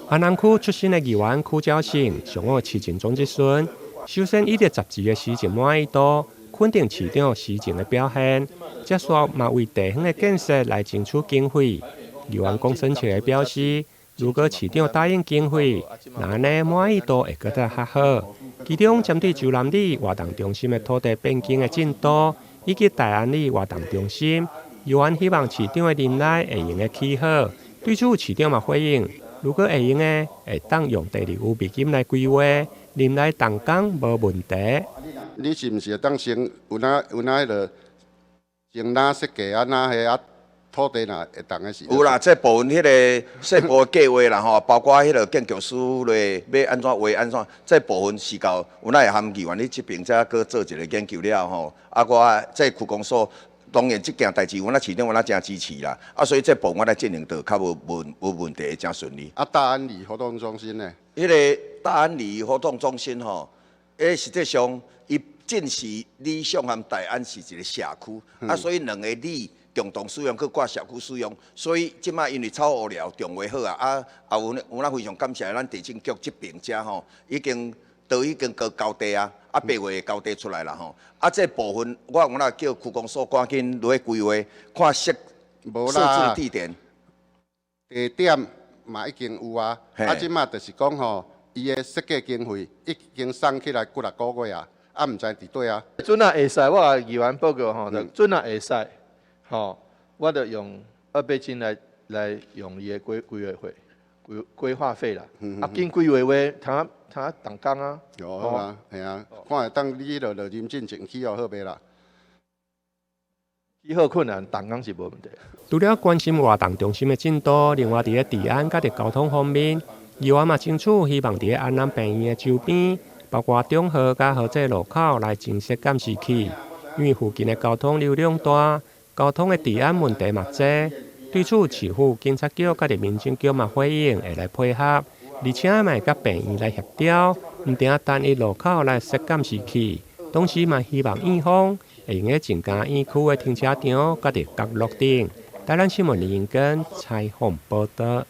安南區出身的議員許照勝，上午市政總質詢，首先伊佇雜誌的施政滿意度，肯定市長施政的表現，接續嘛為地方的建設來爭取經費。議員龔森策表示，如果市長答應經費，那按呢滿意度會閣較好。其中針對洲南里活動中心的土地變更的進度，以及大安里活動中心，議員希望市長的任內會用得起好。對此市長嘛回應，如果會用的，會當用第二預備金來規劃，任內動工無問題。你是毋是會當先有哪有哪彼个先哪設計啊？哪彼啊土地若會當的時？有啦，這部分彼个細部的計劃啦吼，包括彼个建築師咧欲按怎畫按怎，這部分是到有哪會含議員你這邊才閣做一个研究了吼。啊，我這區公所當然這件代誌，阮仔市長阮仔誠支持啦。啊，所以這部分我來進行就較無問無問題，誠順利。啊，大安里活動中心呢？彼个大安里活動中心吼，實際上伊正是里上和大安是一个社區，啊，所以兩个里共同使用，閣掛社區使用，所以這擺因為草烏寮重劃好啊，啊，啊有有咱非常感謝咱地政局這邊遮吼，已經都已經閣交地啊，啊8月交地出來啦吼，啊這部分我有哪叫區公所趕緊落去規劃，看設設置地點。地點嘛已經有啊，啊這擺就是講吼，伊的設計經費已經送起來幾若個月啊，啊毋知佇佗啊。陣仔會使，我共議員報告吼，就陣仔會使，吼，我就用二備金來用伊的規劃費、規劃費啦。啊，緊規劃話，通通動工啊。有好啊，係啊，看會當你彼落落認進前起予好袂啦？起好困難，動工是無問題。除了關心活動中心的進度，另外佇咧治安佮佇交通方面，議員嘛爭取希望佇咧安南病院的周邊，包括中和佮和濟路口來增設監視器，因為附近的交通流量大，交通的治安問題嘛濟。對此，市府警察局佮佇民政局嘛回應會來配合，而且嘛會佮病院來協調，毋定單一路口來設監視器，同時嘛希望院方會用得增加院區的停車場佮佇角落頂。台南新聞林英根採訪報導。